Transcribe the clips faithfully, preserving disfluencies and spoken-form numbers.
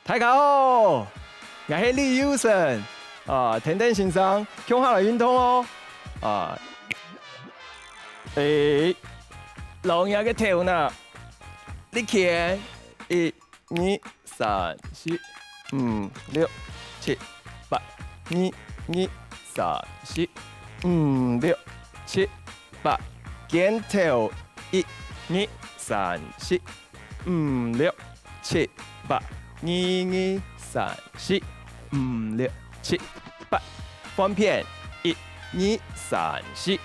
大家好，𠊎係李佑生。啊，跈等先生共下來運動哦。啊，誒，摎若个頭那，力牽，一、二、三、四、五、六、七、八，二、二、三、四、五、六、七、八，肩頭，一、二、三、四、五、六、七、八，二、二、三、四、五、六、七、八。換片，一、二、三、四、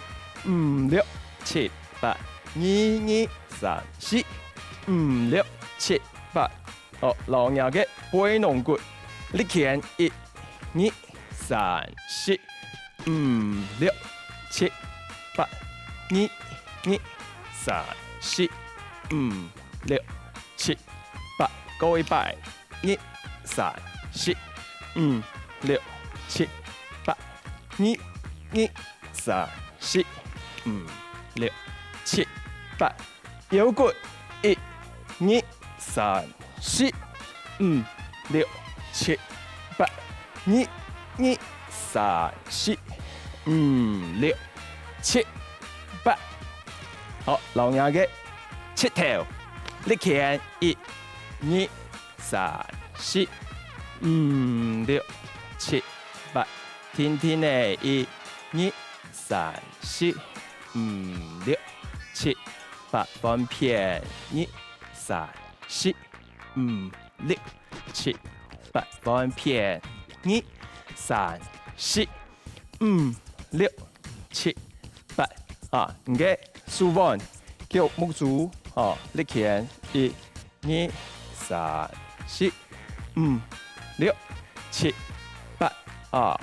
五、六、七、八，二、二、三、四、五、六、七、八。哦，摎若个背囊骨，力牽，一、二、三、四、五、六、七、八，二、二、三、四、五、六、七、八，過一擺，一、二、三、四、五、六、七、八，二、二、三、四、五、六、七、八。腰骨，一、二、三、四、五、六、七、八，二、二、三、四、五、六、七、八。好，摎若个膝頭，力牽，一、二、三、四、五、六、七、八，定定仔，一、二、三、四、五、六、七、八，換片，一、三、四、五、六、七、八，換片，二、三、四、五、六、七、八。啊，你个手腕，腳目珠，哦，力牽，一、二、三、四、五、六、七、八，啊，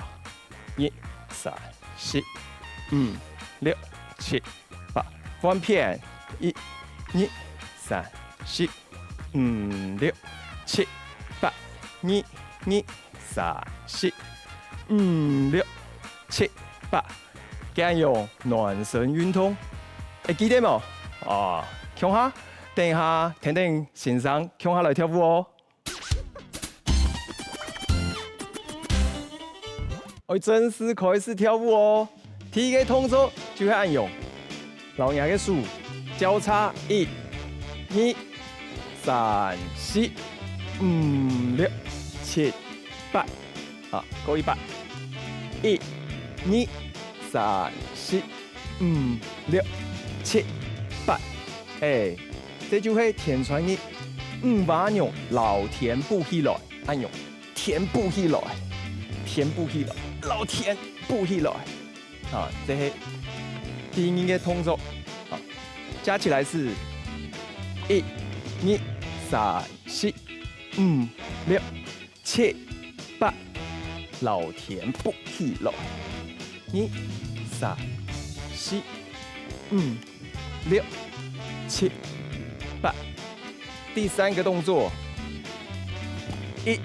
一、三、四、五、六、七、八，換片，一、二、三、四、五、六、七、八，二、二、三、四、五、六、七、八。恁樣暖身運動，會記得無？哦，共下，等一下跈等先生共下來跳舞哦。 愛正式開始跳舞哦！第一个動作就係恁樣，摎若个手交叉，一、二、三、四、五、六、七、八。啊，過一擺，一、二、三、四、五、六、七、八。誒，這就係天穿日，五花肉摎天補起來，恁樣。 天補起來，天補起來，摎天補起來。啊，這係第二个動作。啊，加起來係一、二、三、四、五、六、七、八，摎天補起來。二、三、四、五、 六、七、八。第三个動作，一、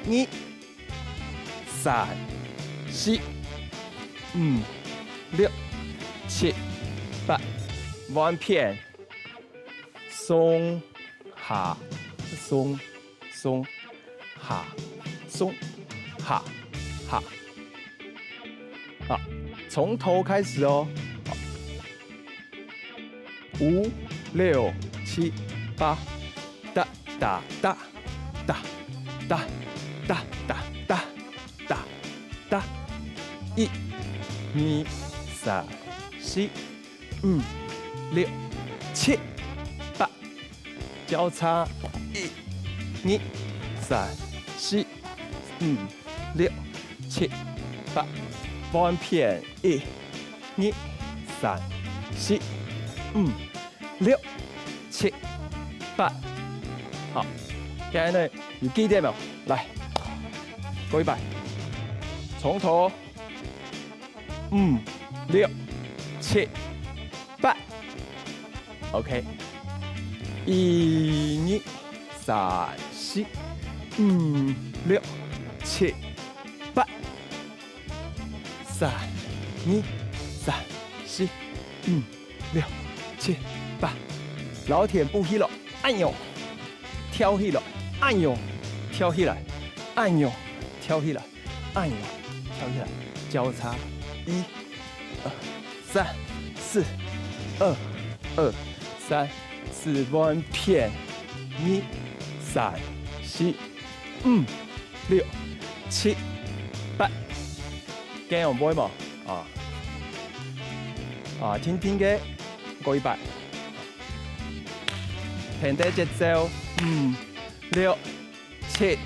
二、三、四、五、六、七、八，換片，上、下、上、 上、下、上、下、下。好，從頭開始哦。好，五、六、七、八，噠噠噠，噠噠噠噠噠噠噠噠，一、二、三、四、五、六、七、八。 交叉，一、二、三、四、五、六、七、八。換片，一、二、三、四、五、六、七、八。好，現在呢，有記得無？來，過一擺，從頭。 五、六、七、八。OK。一、二、三、四、五、六、七、八。三、二、三、四、五、六、七、八。摎天補起來，哎喲，跳起來。恁樣，跳起來，恁樣，跳起來，恁樣，跳起來，交叉，一、二、三、四、二、二、三、四，換片，二、三、四、五、六、七、八，恁樣會無？啊，啊，定定个，過一擺。 跈等節奏，五、六、七、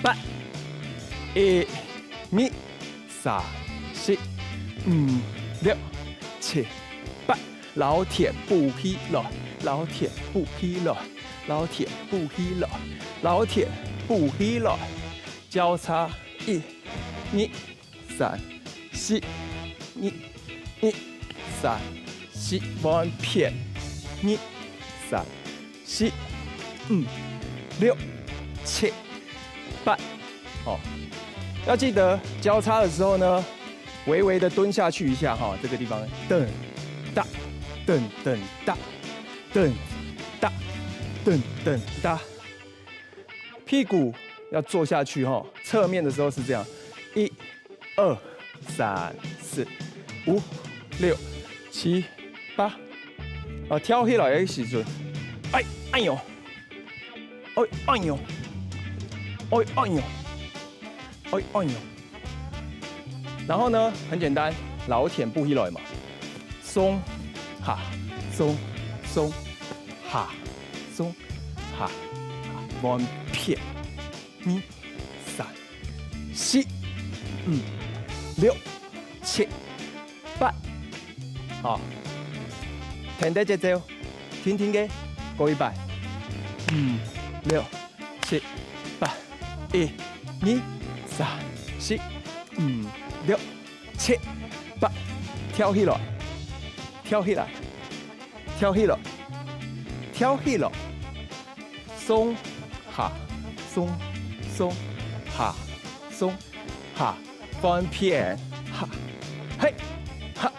八，一、二、三、四、五、六、七、八，摎田補起來，摎田補起來，摎田補起來，摎田補起來，交叉，一、二、三、四、二、二、三、四，換片，二、三、四、五、六、七、八。哦，要記得交叉的時候呢，微微的蹲下去一下哈，這個地方，噔、噠、噔噔噠、噔、噠、噔噔噠。 屁股要坐下去哈，側面的時候是這樣，一、二、三、四、五、六、七、八。啊，跳起來个時陣，哎，哎喲，哎，哎喲，哎，哎喲，哎，哎喲。然後呢，很簡單，摎田補起來嘛，上、下、上、上、下、上、下、下，換片。 二、三、四、五、六、七、八。好，跈等節奏，定定个，過一擺。五、六、七、八，一、二、三、四、五、六、七、八，跳起來，跳起來，跳起來，跳起來。 上、下、上、上、下、上、下，換片，下、嘿、下、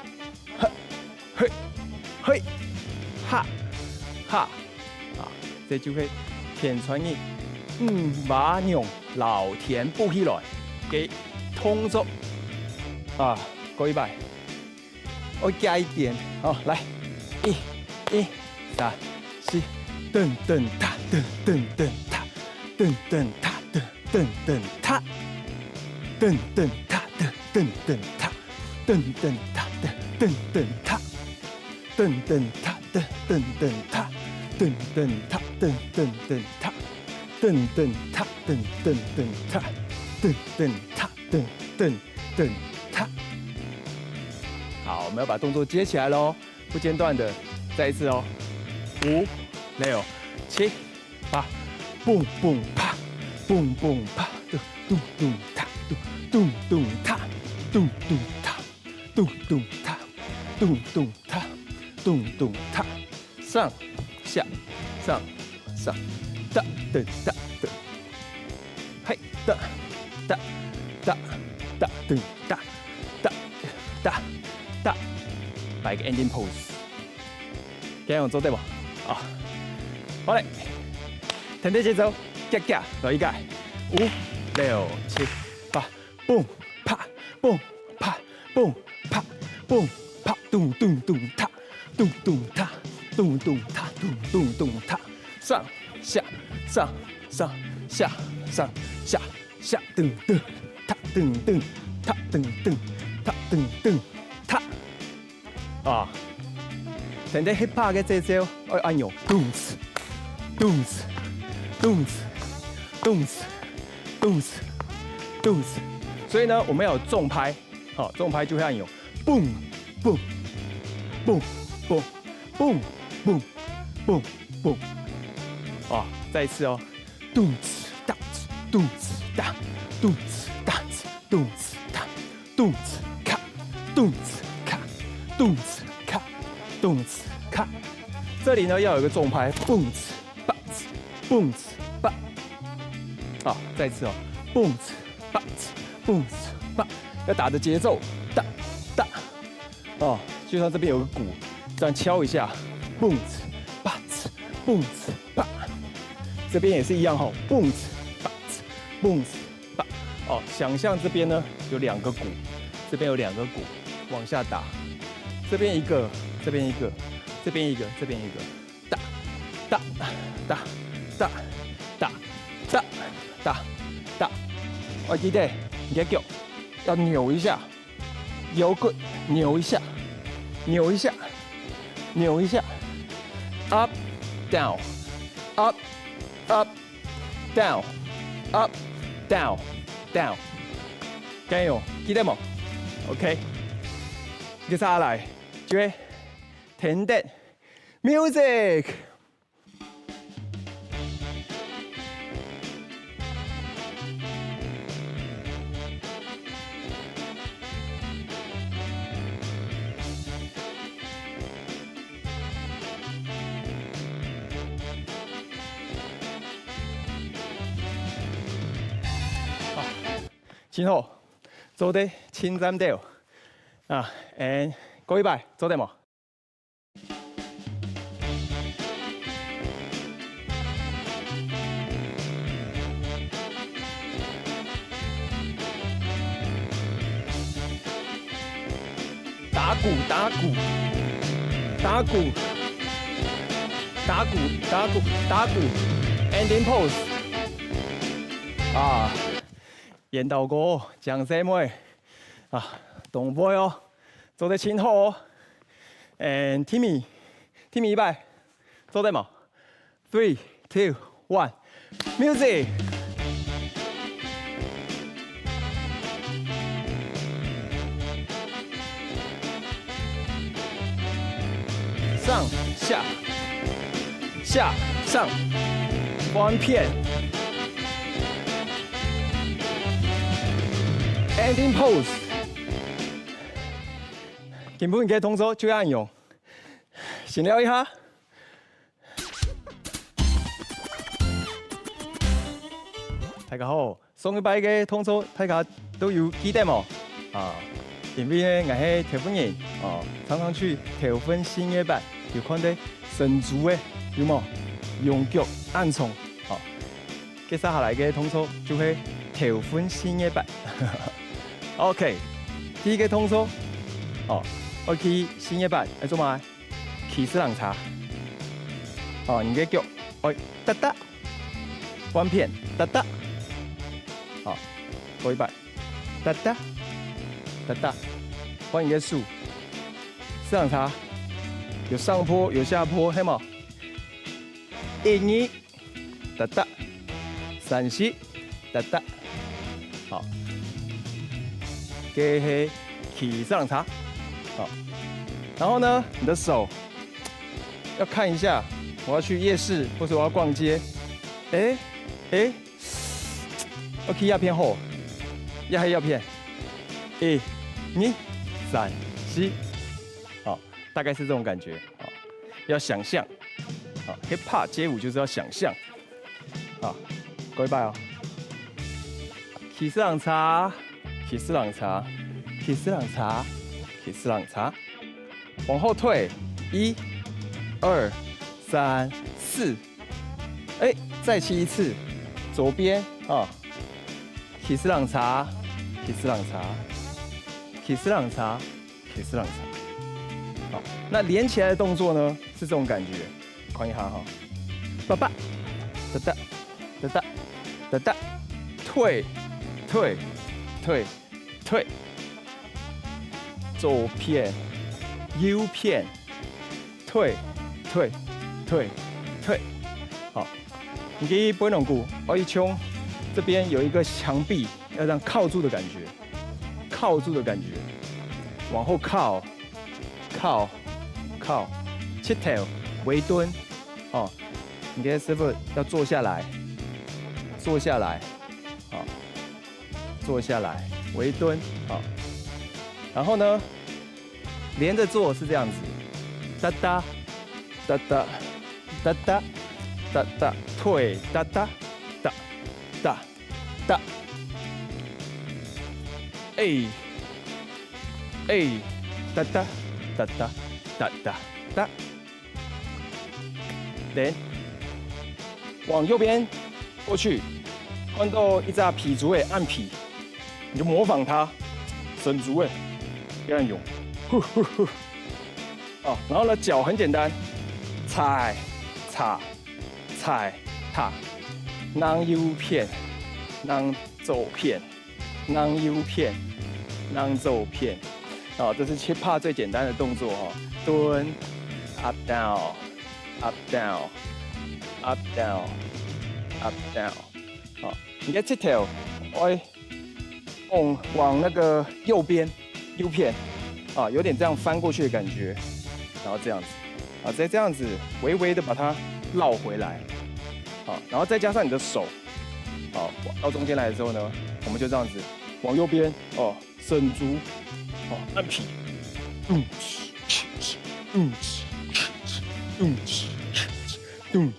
下、嘿、嘿、下、下。啊，這就係田川人五花肉摎田補起來个動作。啊，過一擺。 愛加一點。好，來，一、二、三、四，噔噔踏，噔噔噔踏，噔噔踏，噔噔噔踏，噔噔踏，噔噔噔踏，噔噔踏，噔噔踏，噔噔踏，噔噔踏，噔噔踏，噔噔噔踏，噔噔踏，噔噔噔踏，噔噔踏，噔噔噔踏。好，我們要把動作接起來嘍。 不間斷的，再一次哦。五、六、七、八，蹦蹦啪，蹦蹦啪，咚咚咚踏，咚咚咚踏，咚咚踏，咚咚踏，咚咚踏，咚咚踏，上下上下，哒噔哒噔。 嘿，哒哒哒哒噔哒哒哒哒，擺個 ending pose，恁樣做得無？啊，好嘞，跈等節奏，遽遽來一個，五、六、七、八，蹦啪蹦啪蹦啪蹦啪，咚咚咚踏。 咚咚踏，咚咚踏，咚咚咚踏，上下上上下上下下，咚咚踏咚咚踏咚咚踏咚咚踏。啊，跈等hip hop个節奏，愛恁樣，咚次咚次咚次咚次咚次咚次咚次。所以呢，我們要有重拍。 好，重拍就會恁樣，蹦蹦蹦蹦蹦蹦蹦蹦。啊，再一次哦，咚次噠次，咚次噠，咚次噠次，咚次噠，咚次咔，咚次咔，咚次咔，咚次咔。這裡呢，要有一個重拍，蹦次 蹦次啪。好，再一次哦，蹦次啪次蹦次啪，要打著節奏，噠噠。哦，就像這邊有個鼓，這樣敲一下，蹦次啪次蹦次啪。这边也是一样吼，蹦子，蹦子，蹦子，蹦子。哦，想象这边呢有两个鼓，这边有两个鼓往下打，这边一个，这边一个，这边一个，这边一个，哒哒哒哒哒哒哒哒哒。哦，记得你的脚要扭一下， 腰骨扭一下，扭一下，扭一下，up down，up up down，up down down，加油，记得无？OK，接下来就会停顿，music。 啊，真好，做得盡讚兜。啊，and過一擺，做得無？ 打鼓，打鼓，打鼓，打鼓，打鼓，打鼓，ending pose。啊，演到个，掌聲喂。啊，don't worry哦，做得盡好哦。And Timmy，Timmy一擺，做得無？ Three, two, one, music。上下下上，翻片，ending pose。今晡日个動作就恁樣，先尞一下。 大家好，上一擺个動作大家都有記得無？啊，因為呢，𠊎係頭份人，哦，常常去頭份信義伯，有看到神主个，有無？用腳恁長，哦，接下來个動作就係頭份信義伯。OK，第一个動作，哦，愛去信義伯，愛做麼个？ 騎四輪車。哦，你个腳，哎，噠噠，翻片，噠噠。好，過一擺，噠噠，噠噠，換你个手。四輪車，有上坡，有下坡，係無？一二， 噠噠，三四，噠噠。好，這係騎四輪車。好，然後呢，你的手要看一下，我要去夜市，或者我要逛街。哎，哎，要去哪片好？要還要片？一、二、三、四。好，大概是這種感覺。好，要想象。好，hip hop街舞就是要想象。 好，過一擺哦。騎四輪車，騎四輪車，騎四輪車，騎四輪車。往後退，一、二、三、四。哎，再騎一次，左邊啊。騎四輪車，騎四輪車，騎四輪車， 騎四輪車。好，那連起來的動作呢，是這種感覺，看一下哈，叭叭，噠噠，噠噠，噠噠，退，退，退，退，左片，右片，退，退，退，退。好，你可以不用鼓，而且胸這邊有一個牆壁，要這樣靠住的感覺。 靠住的感覺，往後靠，靠，靠，膝頭，微蹲，哦，你的屎朏要坐下來，坐下來，哦，坐下來，微蹲，哦，然後呢，連著做是這樣子，噠噠，噠噠，噠噠，噠噠，退，噠噠，噠，噠。 噠。哎，哎，噠噠，噠噠，噠噠，噠。連。往右边过去，看到一只皮竹仔按皮，你就模仿它，伸竹仔，这样用，呼呼呼。哦，然后呢，脚很简单，踩、踏、踩、踏，能右片，能左片，能右片，能左片。哦，这是hip hop最简单的动作哦，蹲，up down，up down，up down，up down。好，你的膝头，哎，往往那个右边，右片，啊，有点这样翻过去的感觉，然后这样子，啊，再这样子微微的把它绕回来，啊，然后再加上你的手，啊，到中间来的时候呢，我们就这样子往右边哦，伸直，哦，按皮，嗯，嗯，嗯，嗯，嗯，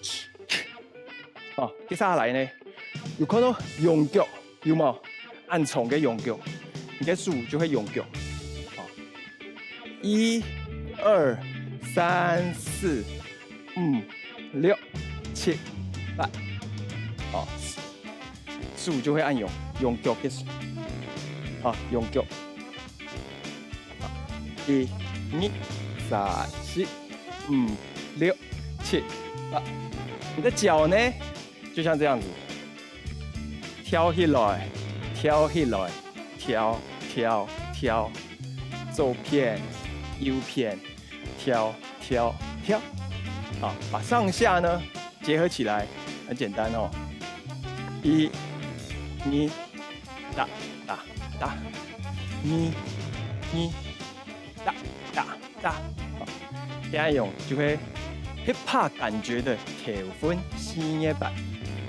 啊，接下来呢，有看到用脚。 有无？按重个用脚，你个手就会用脚。好，一、二、三、四、五、六、七、八。好，手就会按用，用脚个手。好，用脚。好，一、二、三、四、五、六、七、八。你的脚呢？ 就像这样子，跳起来，跳起来，跳跳跳，左片右片，跳跳跳。好，把上下呢结合起来，很简单哦。一、二、哒哒哒，二、二、哒哒。 哒，好，这样用就会hip hop感觉的头分四个八。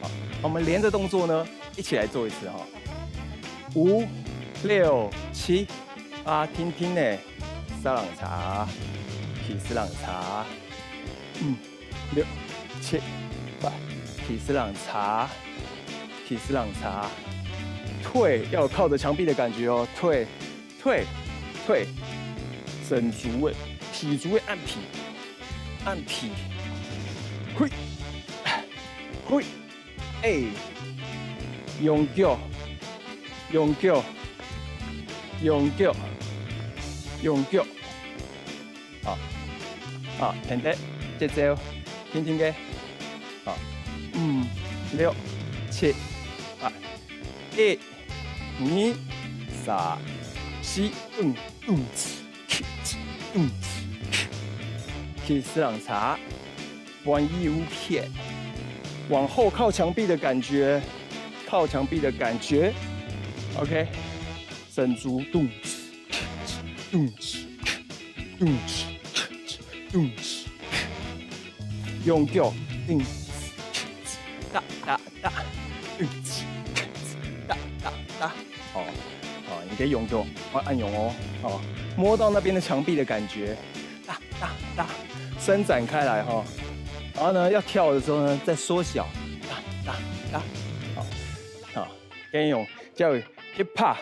好，我们连着动作呢，一起来做一次哈。五、六、七、八，定定个，斯人查，起斯人查，五、六、七、八，起斯人查，起斯人查。腿要有靠着墙壁的感觉哦，腿 腿，腿，伸直个，皮直个按皮，按皮，嘿，嘿，哎，用脚，用脚，用脚，用脚，好，好，停停，节奏，定定个，好，五、六、七、八，一、 二、三、四，嗯，嗯，嗯，去斯人查，往右片，往后靠墙壁的感觉，靠墙壁的感觉，OK，伸直，咚，咚，咚，咚，咚，用脚，咚，哒哒 哒，哒哒哒，哦，哦，你可以用这种，我按用哦，哦，摸到那边的墙壁的感觉，哒哒哒，伸展开来哈。然后呢，要跳的时候呢，再缩小，哒哒哒，好，好，可以用，叫 hip hop，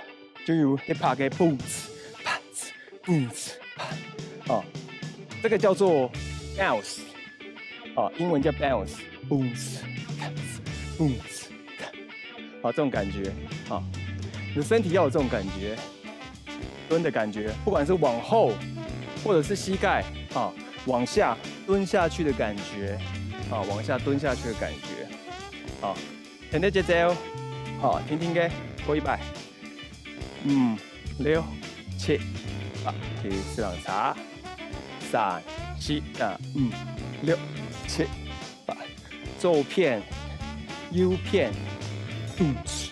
就有 hip hop 的 boom，啪，boom，啪，哦，这个叫做 bounce。 哦，英文叫 bounce，bounce，bounce，哦，这种感觉，哦，你的身体要有这种感觉，蹲的感觉，不管是往后，或者是膝盖，哦，往下蹲下去的感觉，哦，往下蹲下去的感觉，哦，停停节奏，哦，定定个，过一摆。 五、六、七、八，去斯人查。三、四、啊，五、六、七、八。左片、右片，咚哧，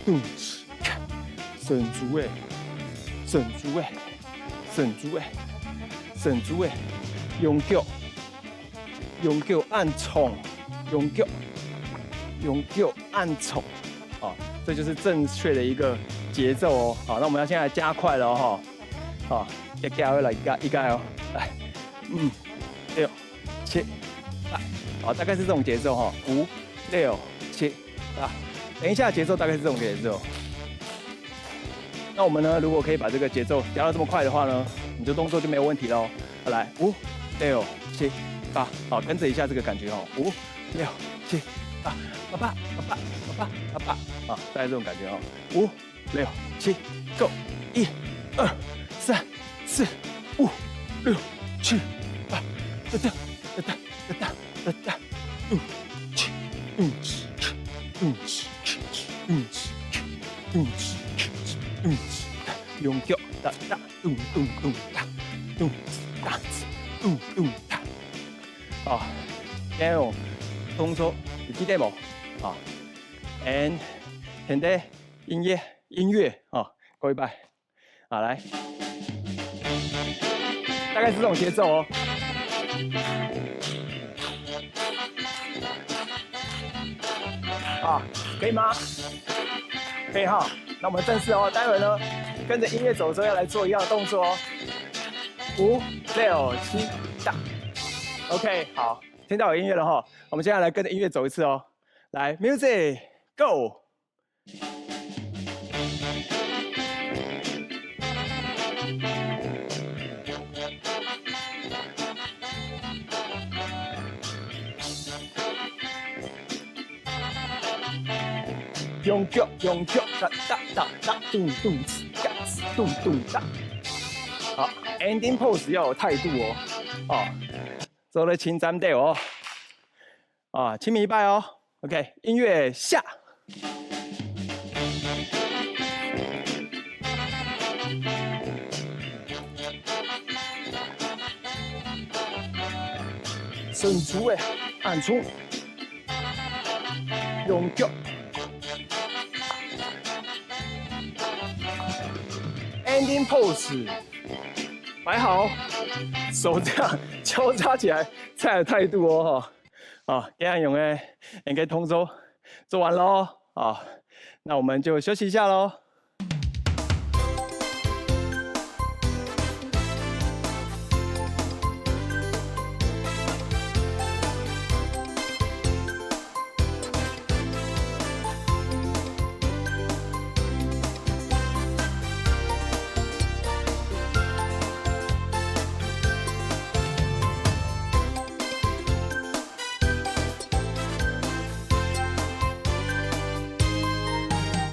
咚哧，伸直个，伸直个，伸直个，伸直个，用脚，用腳按重，用脚，用脚按重。 好，这就是正确的一个节奏哦。好，那我们要现在加快了哦，哈。好，要加快了，一个一个哦。来，五、六、七、八。好，大概是这种节奏哈，五、六、七、八。等一下节奏大概是这种节奏。那我们呢，如果可以把这个节奏加到这么快的话呢，你的动作就没有问题喽。好，来，五、六、七、八，好，跟着一下这个感觉哦，五、六、七、八，八八八八八八八，啊，大概这种感觉哦，五、六、七，Go，一、二、三、四、五、六、七、八，哒哒哒哒哒哒哒哒，嗯，七，嗯，七，嗯，七，嗯，七，嗯，七，嗯，七，用脚哒哒。 咚咚咚哒，咚哒，咚咚哒。哦，今日動作有記得無？啊，and現在音樂，音樂，哦，過一擺。好，來，大概是這種節奏哦。啊，可以嗎？可以哈。那我們正式哦，待會呢，跟著音樂走的時候要來做一樣的動作哦。五、六、七，噠。OK，好，聽到有音樂了哈，我們接下來跟著音樂走一次哦。來，music，go！ 用腳，用腳，噠噠噠噠，咚咚哧，嘎哧，咚咚噠。好，ending pose要有態度哦。哦，做得輕鬆點哦。啊，親密一擺哦。OK，音樂下。 伸出个，按住，用腳。Ending pose，擺好，手這樣交叉起來才有態度哦，哈。啊，這樣用个，應該動作做完咯，啊，那我們就休息一下咯。